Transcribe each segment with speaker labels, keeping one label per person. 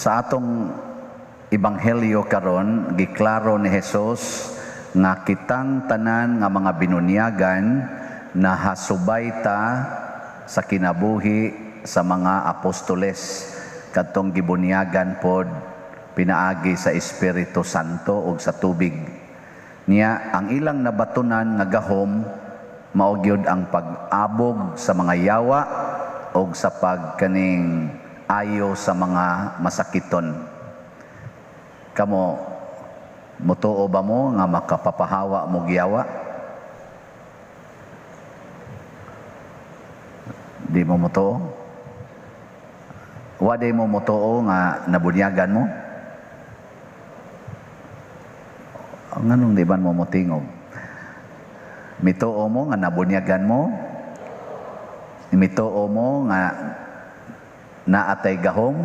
Speaker 1: Sa atong ebanghelyo karon, giklaro ni Jesus nga kitang tanan nga mga binunyagan nahasubay ta sa kinabuhi sa mga apostoles kadtong gibunyagan pod pinaagi sa Espiritu Santo ug sa tubig. Niya ang ilang nabatunan nga gahom mao gyud ang pag-abog sa mga yawa ug sa pagkaning ayo sa mga masakiton. Kamo, mutuo ba mo nga makapapahawa mo giyawa? Di mo mutuo? Wa di mo mutuo nga nabunyagan mo? Nganong di ba mo motingog? Mituo mo nga nabunyagan mo? Mituo mo nga naatay gahom?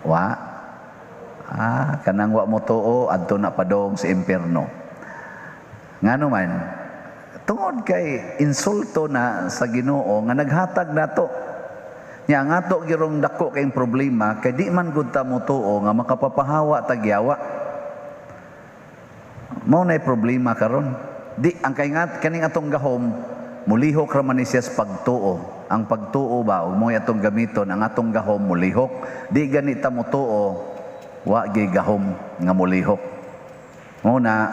Speaker 1: Wa? Ah, kanang wa mo tuo adto na padong sa impierno. Ngano man, tungod kay insulto na sa Ginoo nga naghatag nato. Nya ang ato girong dako kayong problema kay di man gud ta motuo nga makapapahawa tagyawa. Mao nay problema karon. Di ang kay nga kaning atong gahom mulihok ra man ni siya sa pagtuo. Ang pagtuo ba ug mo'y atong gamiton ang atong gahom mulihok. Di gani ta motuo, wa gyud gahom nga mulihok. Mao na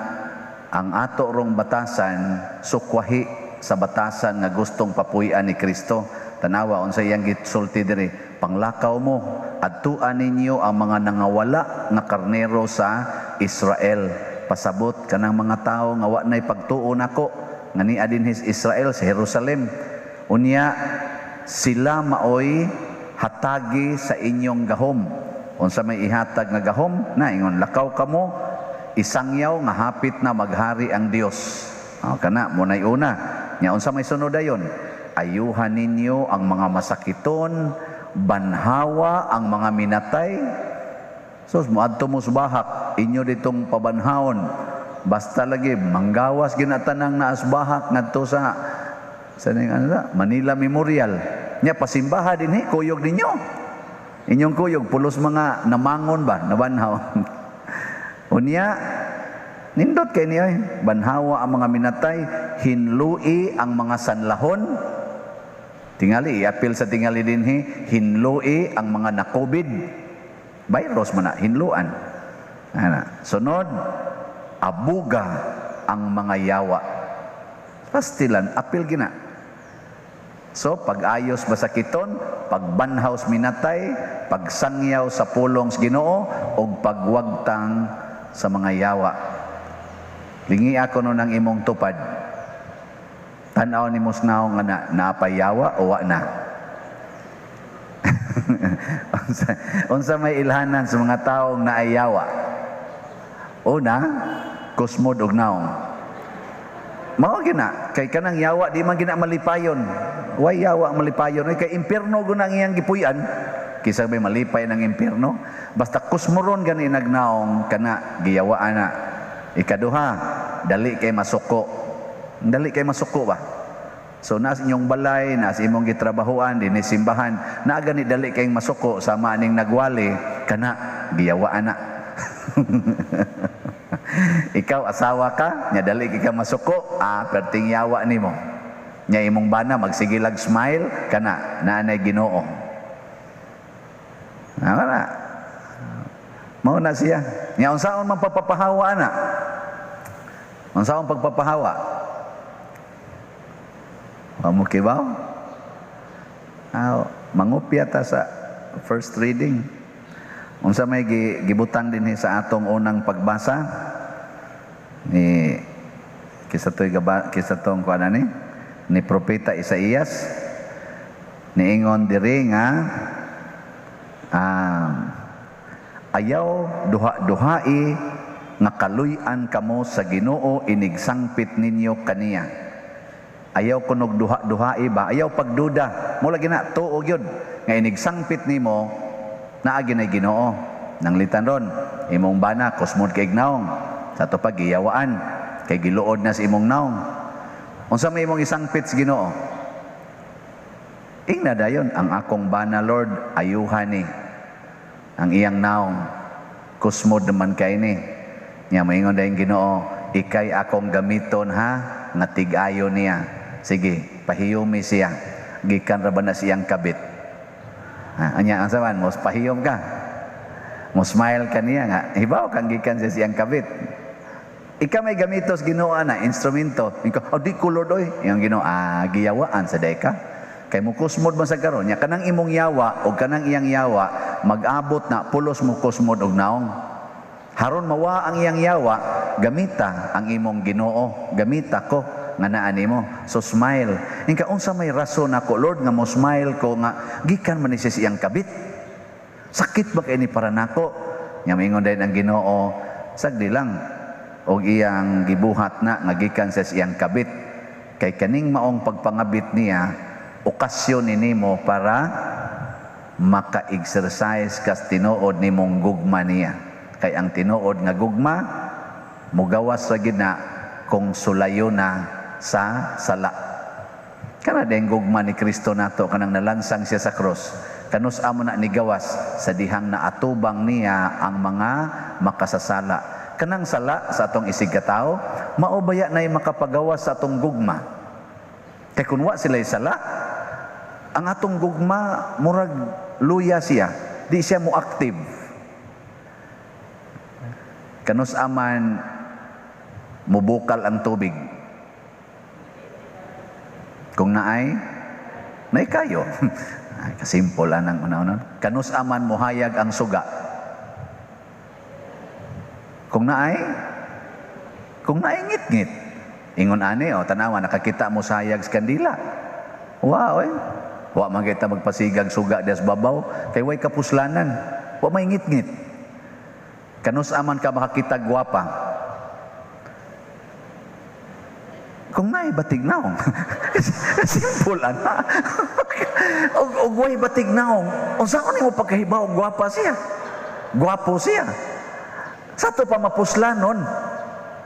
Speaker 1: ang ato rong batasan sukwahi sa batasan nga gustong papuy-an ni Kristo. Tanawa unsa iyang gisulti diri, panglakaw mo, adtuan ninyo ang mga nangawala nga karnero sa Israel. Pasabot kanang mga tawo nga wa nay pagtuo nako nga nia dinhi sa Israel, sa Jerusalem. Unya sila maoy hatagi sa inyong gahom. Unsa may ihatag nga gahom? Na ingon, lakaw kamo, isangyaw nga hapit na maghari ang Dios. O, kana mo nay una. Nya unsa may sunod dayon? Ayuhan ninyo ang mga masakiton, banhawa ang mga minatay. So moadto mo sa bahak, inyo ditong pabanhawon. Basta lagi manggawas ginatanang naas bahak ngadto sa ning ano na, Manila Memorial. Nya pasimbaha dinhi kuyog ninyo. Inyong kuyog pulos mga namangon ba, nabanhaw. Unya nindot kay niya eh. Banhawa ang mga minatay, hinlui ang mga sanlahon. Tingali iapil sa tingali dinhi, hinlui ang mga na-COVID. Virus man na, hinluan. Ana. Sunod, abuga ang mga yawa. Pastilan, apil gina. So, pag-ayos masakiton, pagbanhaw sa minatay, pagsangyaw sa pulong sa Ginoo, ug pagwagtang sa mga yawa. Lingi ako nun ang imong tupad. Tan-aw ni mo sa naong nga na, naapay yawa o wa na? Unsa may ilhanan sa mga taong naayawa? Una, kusmod og naong. Mao gina, kay kanang yawa di man gina malipayon. Way yawa malipayon kay impierno gud ang iyang gipuy-an. Kisa may malipay ng impierno, basta kusmoron gani nagnaong kana giyawaan na. Ikaduha, dali kay masuko. Dali kay masuko ba? So nas inyong balay, nas imong gitrabahoan dinhi simbahan, naa gani dali kay masuko sama aning nagwali kana giyawaan na. Ikaw asawa ka, nya dali kay ka masuko, perting yawa nimo. Nya imong bana magsigilag smile kana naanay Ginoo. Ana. Mao na siya. Nya unsaon man pagpapahawa ana? Unsaon pagpapahawa? Wa mo kibaw? Aw, mangupya ta sa first reading. Unsa may gibutang dinhi sa atong unang pagbasa ni kisa toy gaba kisa tong kuan ani ni propeta Isaías, niingon diri nga ayaw duha-duhai nga kaluy-an kamo sa Ginoo inigsangpit ninyo kaniya. Ayaw kunog duha-duhai ba, ayaw pagduda. Mo lagi na tuo gyud nga inigsangpit nimo naa gyud Ginoo. Nanglitan ron imong bana kusmod kay naong sa ato pag giyawaan kay giluod na sa imong naong. Unsa may imong isangpit sa Ginoo? Ingna dayon, ang akong bana, Lord, ayuhan ni. Ang iyang naong kusmod naman kay ni. Nya moingon dayon Ginoo, "Ikay akong gamiton ha nga tig-ayo niya. Sige, pahiyumi siya. Gikan ra ba na siyang kabit?" Ha, anya ang saban mo pahiyom ka. Mo smile ka niya nga hibaw kang gikan sa siyang kabit. Ikaw may gamitos Ginoo na instrumento. Ikaw, "Oh, di ko, Lord, oy." Yung Ginoo, ah, giyawaan sa deka. Kay mo kusmod man sa karon, nya kanang imong yawa o kanang iyang yawa mag-abot na pulos mo kusmod og naong. Haron mawa ang iyang yawa, gamita ang imong Ginoo, gamita ko nga naa nimo. So smile. Inka unsa may rason ako, Lord, nga mo smile ko nga gikan man ni siya sa iyang kabit? Sakit ba kay ni para nako? Nya moingon dayon ang Ginoo, sagdi lang og iyang gibuhat na nga gikan sa iyang kabit. Kay kaning maong pagpangabit niya, okasyon ni nimo para maka-exercise kas tinuod nimong gugma niya. Kay ang tinuod nga gugma mugawas ra gid na kung sulayo na sa sala. Kana din gugma ni Kristo nato kanang nalansang siya sa krus. Kanus amo na nigawas sa dihang naatubang niya ang mga makasasala. Kanang sala sa atong isig katawo, mao baya nay makapagawas sa atong gugma? Kay kun wa sila sala, ang atong gugma murag luya siya, di siya mo active. Kanus aman mubukal ang tubig? Kung naay, naay kayo. Ay, kasimple anang una-una. Kanus aman mohayag ang suga? Kung naay ngit-ngit. Ingon ani, o tanawa, nakakita mo sa hayag sa kandila. Wow, eh. Wa man kita magpasigag suga dias babaw, kay way kapuslanan. Wa may ngit-ngit. Kanus aman ka makakita gwapa? Kung naay batig naong. Simple ana. Og way batig naong, unsa nimo pagkahibaw gwapa siya? Gwapo siya. Sa to pa mapuslanon.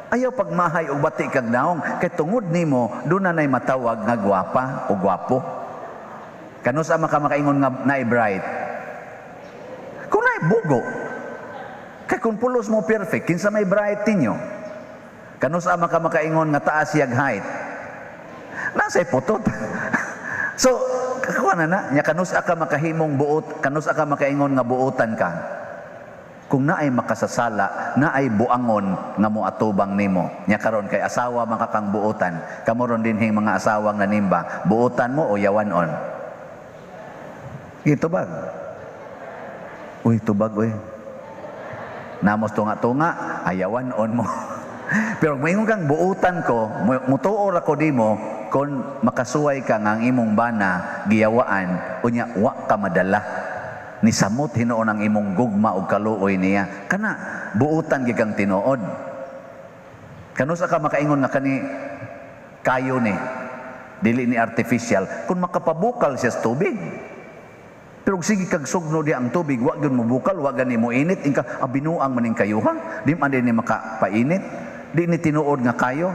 Speaker 1: Ayaw pagmahay og bati kag naong kay tungod nimo doon na nay matawag nga gwapa o gwapo. Kanus ama ka makaingon nga naay bright? Kung naay bugo. Kay kung pulos mo perfect, kinsa may bright ninyo? Kanus ama ka makaingon nga taas siyag height? Nasa putot. So, kakuha na na. Nya kanus ka makahimong buot, kanus ka makaingon nga buotan ka? Kung naay makasasala, naay buangon nga moatubang nimo. Nya karon kay asawa makakang buotan. Kamo ron dinhing mga asawang nanimba, buotan mo o yawanon? Sige, tubag. Uy, tubag, uy. Namos tunga-tunga, ayawan on mo. Pero kung maingon kang buutan ko, mutuo ra ko nimo kung makasuway ka nga ang imong bana giyawaan, unya wa ka madala. Ni samot hinuon ang imong gugma og kaluoy niya. Kana buutan gyud kang tinuod. Kanusa ka makaingon nga kani kayo ni dili ni artificial? Kung makapabukal siya sa tubig. Pero kung sige kag sugno di ang tubig, wa gyud mobukal, wa gani mo init, inka ah, binuang maning kayuha, di man din ni makapainit, di ni tinuod nga kayo.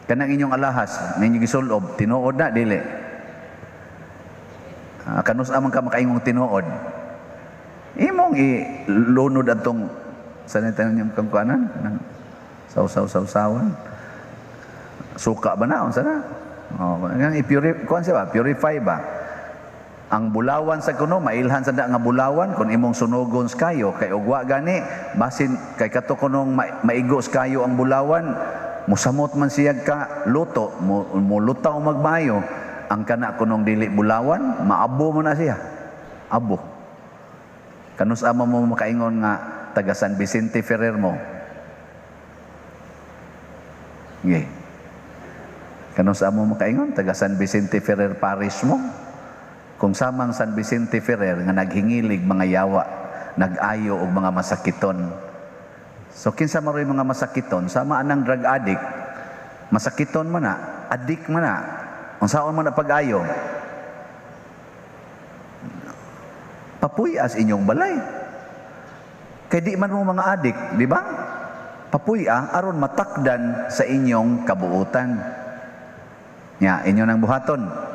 Speaker 1: Kanang inyong alahas, ninyo gisulob, tinuod na dili? Ah, kanus amang ka makaingong tinuod? Imong ilunod atong sa nito inyong kangkuanan, nang saw-saw-saw-sawan. Suka ba na? Unsa na? Oh, nga i-purify, kuan siya ba? Purify ba? Ang bulawan sa kuno, mailhan sa da nga bulawan kung imong sunugon sa kayo kay ugwa gani basin kay kato kunong maigo sa kayo ang bulawan, musamot man siya ka luto, mulutaw magmayo. Ang kana kunong dili bulawan, maabo mo na siya, abo. Kanus ama mo makaingon nga taga San Vicente Ferrer mo? Okay. Kanus ama mo makaingon taga San Vicente Ferrer Parish mo? Kung samang San Vicente Ferrer nga naghingilig mga yawa, nag-ayo og mga masakiton. So kinsa man ro'y mga masakiton, sama anang drug addict, masakiton man na, addict man na, unsaon man na pag-ayo? Papuy-as inyong balay. Kay di man mo mga addict, di ba? Papuy-a aron matakdan sa inyong kabuutan. Nya, inyo nang buhaton.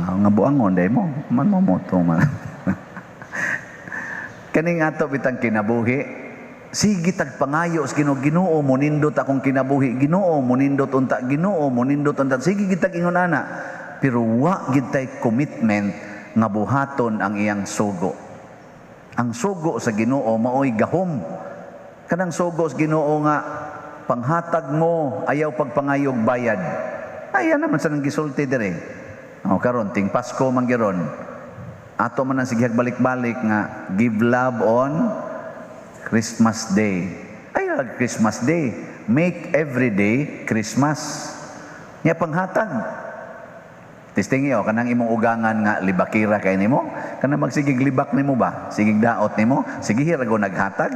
Speaker 1: Ah, nga buangon day mo, man mo mo to man. Kaning ato bitang kinabuhi, sige tag pangayo sa Ginoo, "Ginoo, monindot akong kinabuhi, Ginoo, monindot unta, Ginoo, monindot unta." Sige gitag ingon ana. Pero wa gid tay commitment nga buhaton ang iyang sugo. Ang sugo sa Ginoo maoy gahom. Kanang sugo sa Ginoo nga panghatag mo, ayaw pagpangayog bayad. Ayan naman sa nang gisulti dire. O karon ting Pasko man giron. Ato man ang sige balik-balik nga give love on Christmas Day. Ay, Christmas Day. Make every day Christmas. Nya panghatag. Testingi o, kanang imong ugangan nga libakira kay nimo, kanang magsigig libak nimo ba? Sigig daot nimo, sige hirago naghatag.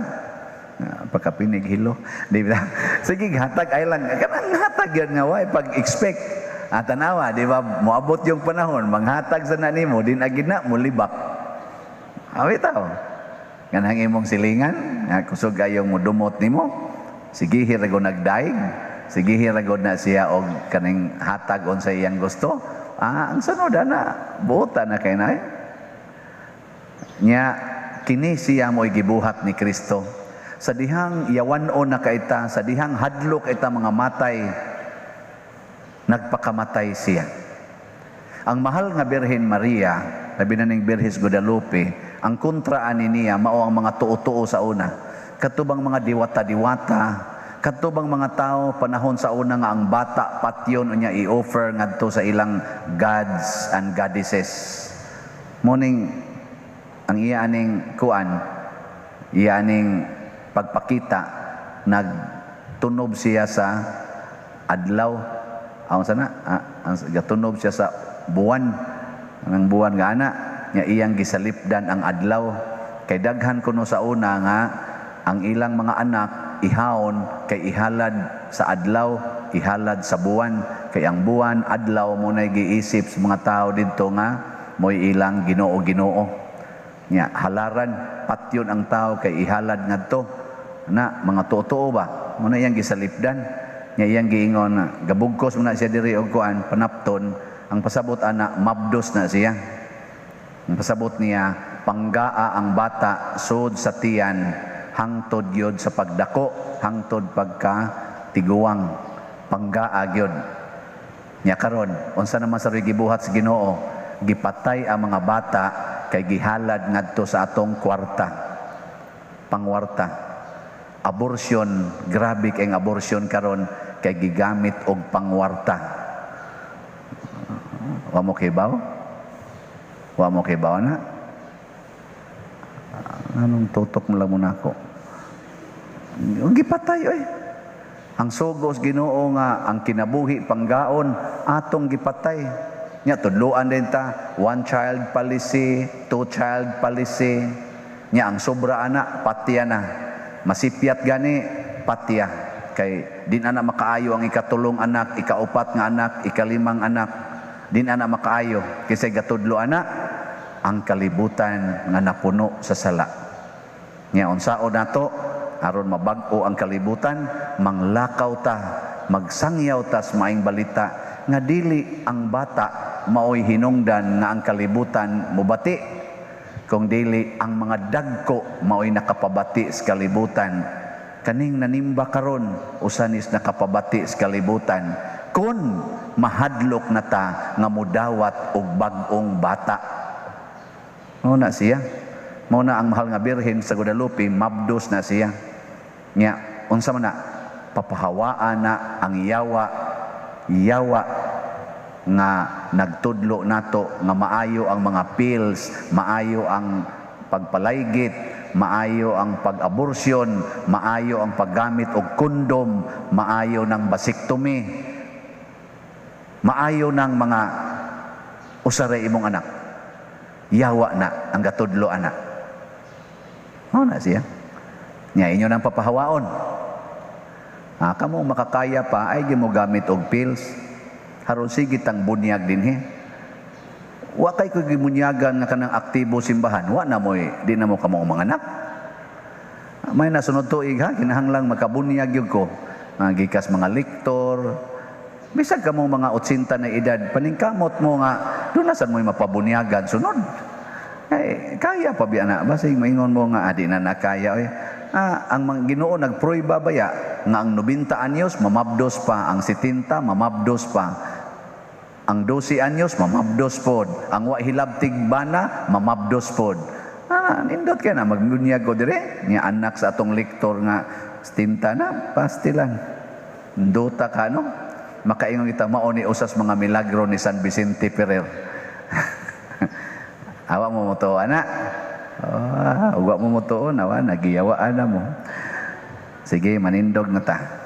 Speaker 1: Ah, pagkapinig hilo. Di ba? Sige, hatag ay lang. Kanang hatag yan nga way pag-expect. At tanawa, di ba? Moabot yung panahon, manghatag sa na nimo, din agid na, mulibak. Awi tao. Kanang imong silingan, nga kusog kayong mudumot nimo, sige hirago nagdaig, sige hirago na siya og kaning hatag unsa iyang gusto. Ah, ang sunod ana, buota na kay na. Nya kini siya mo'y gibuhat ni Kristo. Sa dihang yawan-on na kaita, sa dihang hadlok ita mga matay, nagpakamatay siya. Ang mahal nga Birhen Maria, labi na ning Birhes Guadalupe, ang kontra ani niya mao ang mga tuo-tuo sa una. Katubang mga diwata-diwata, katubang mga tao panahon sa una nga ang bata patyon unya i-offer ngadto sa ilang gods and goddesses. Morning ang iya aning kuan, iya aning pagpakita, nagtunob siya sa adlaw. Ang sana, ah, ang gatunob siya sa buwan. Ang buwan nga ana, nga iyang gisalipdan ang adlaw. Kay daghan kuno sa una nga ang ilang mga anak ihawon kay ihalad sa adlaw, ihalad sa buwan. Kay ang buwan, adlaw mo na giisip sa mga tao didto nga mo'y ilang Ginoo-Ginoo. Nya halaran patyon ang tao kay ihalad ngadto. Na mga tuo ba? Mo na iyang gisalipdan. Nya iyang giingon na gabugkos mo na siya diri og kuan panapton. Ang pasabot ana, mabdos na siya. Ang pasabot niya, panggaa ang bata sud sa tiyan hangtod gyud sa pagdako, hangtod pagka tiguang, panggaa gyud. Nya karon, unsa naman sa gibuhat sa Ginoo? Gipatay ang mga bata kay gihalad ngadto sa atong kwarta. Pangwarta. Abortion, grabe kay ang abortion karon kay gigamit og pangwarta. Wa mo kibaw? Wa mo kibaw na? Anong tutok mo lang muna ako? Gipatay oy. Ang sugos Ginoo nga ang kinabuhi panggaon atong gipatay. Nya tudloan din ta one child policy, two child policy. Nya ang sobra ana patya na. Masipyat gani patya kay din ana makaayo ang ikatulong anak, ikaupat nga anak, ikalimang anak. Din ana makaayo kaysa gatudlo ana ang kalibutan nga napuno sa sala. Nya unsaon nato aron mabag-o ang kalibutan? Manglakaw ta, magsangyaw ta sa maayong balita nga dili ang bata maoy hinungdan nga ang kalibutan mobati, kung dili ang mga dagko maoy nakapabati sa kalibutan. Kaning nanimba karon usa nis nakapabati sa kalibutan kun mahadlok na ta nga mudawat og bag-ong bata. Mao na siya. Mao na ang mahal nga Birhen sa Guadalupe, mabdos na siya. Nya, unsa man na papahawaan na ang yawa, yawa nga nagtudlo nato nga maayo ang mga pills, maayo ang pagpalaygit, maayo ang pag-abortion, maayo ang paggamit og kondom, maayo ng vasectomy, maayo ng mga usaray imong anak. Yawa na ang gatudlo ana. Mao na siya. Nya inyo nang papahawaon. Ah, kamo makakaya pa ay gimo gamit og pills. Haron sige tang bunyag dinhi. Wa kay ko gimunyagan nga kanang aktibo simbahan. Wa na moy di na mo kamo mga anak. May nasunod tuig ha, kinahanglang makabunyag gyud ko. Mga gikas mga lektor, bisag kamo mga 80 na edad, paningkamot mo nga Duna sad mo'y mapabunyagan sunod. Ay, kaya pa biya na. Basig maingon mo nga, adi na nakaya. Oy. Ah, ang mga Ginoo nagprueba baya nga ang 90 anyos mamabdos pa, ang 70 mamabdos pa. Ang 12 anyos mamabdos pod. Ang wa hilabtig bana mamabdos pod. Ah, nindot kay na magbunyag ko dire nga anak sa atong lektor nga 70 na pastilan. Duta ka, no? Makaingon kita, mao ni usas mga milagro ni San Vicente Ferrer. Awa mo mo to, ana. Oh, uwa mo mo to, nawa, nagiyawaan na mo. Sige, manindog na ta.